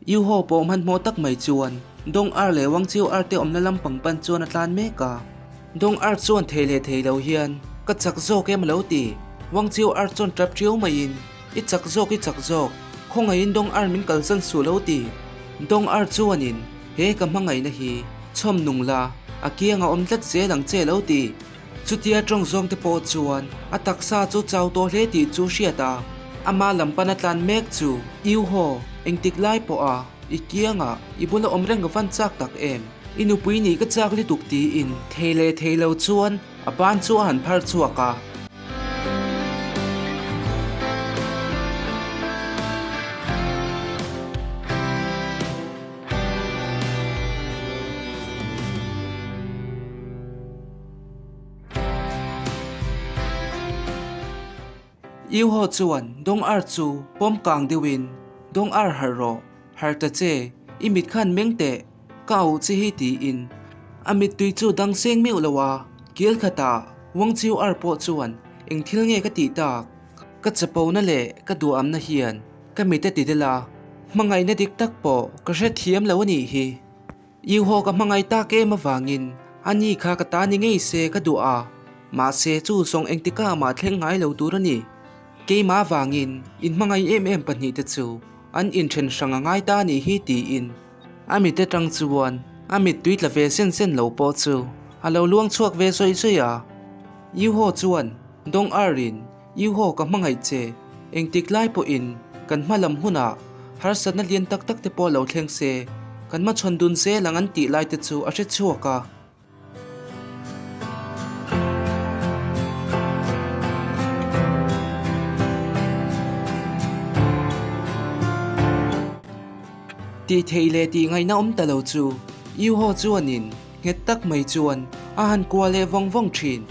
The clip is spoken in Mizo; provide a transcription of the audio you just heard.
Yuho pawh hmanhmawh tak mai chuan Dong Ar leh Wang Chiu Ar te awmna lam pang pan chuan a tlan mek a. Dong Ar chuan thei leh thei lo hian, Ka chak zawk em a lo ti. Wang Chiu Ar chuan tap tiau maiin, I chak zawk, i chak zawk. Khawngaihin Dong Ar min kalsan suh lo ti. Dong Ar chuanin, He ka hmangaihna hi chhawm nung la, a kiang a awm tlat zel ang che lo ti. Chutia tawng zawng te pawh chuan a taksa chu chau tawh hle tih chu hriat a, ama lam pana tlan mek chu Iu haw, engtik lai pawh a, i kiangah i bula awm reng ka van chak tak em? I nupui nih ka chak lutuk tiin thei leh thei lo chuan a ban chu a han phar chhuak a. Iuho chuan Dong Ar chu pawm kang deuhin, Dong Ar harh rawh, harh ta che, i mit khan meng teh, ka auh che hi tiin a mittui chu dang seng meuh lo a, kil khatah Wang Chiu Ar pawh chuan eng thil nge ka tih tak? Ka chapona leh ka duhamna hian ka mit a ti del a, hmangaihna dik tak pawh ka hrethiam lo a nih hi. Iuho ka hmangaih tak em avangin a ni kha ka ta ni ngei se ka duh a, mahse chu zawng engtikah mah thleng ngai lo tur a ni. Keimah avangin in hmangaih em em pahnihte chu an inthen hrang a ngai ta a nih hi tiin a mit atang chuan a mittui tla ve sen sen lo pawh chu a lo luang chhuak ve zawih zawih a. Iuho chuan Dong Arin Iuho ka hmangaih che, engtik lai pawhin kan hma lam hunah harsatna lian tak tak te pawh lo thleng se, kan hmachhawn dun zel ang an tih lai te chu a hre chhuak a. Tih theih leh tih ngaihna awm ta lo chu Iuho chuanin nghet tak mai chuan a han kuah leh vawng vawng thin.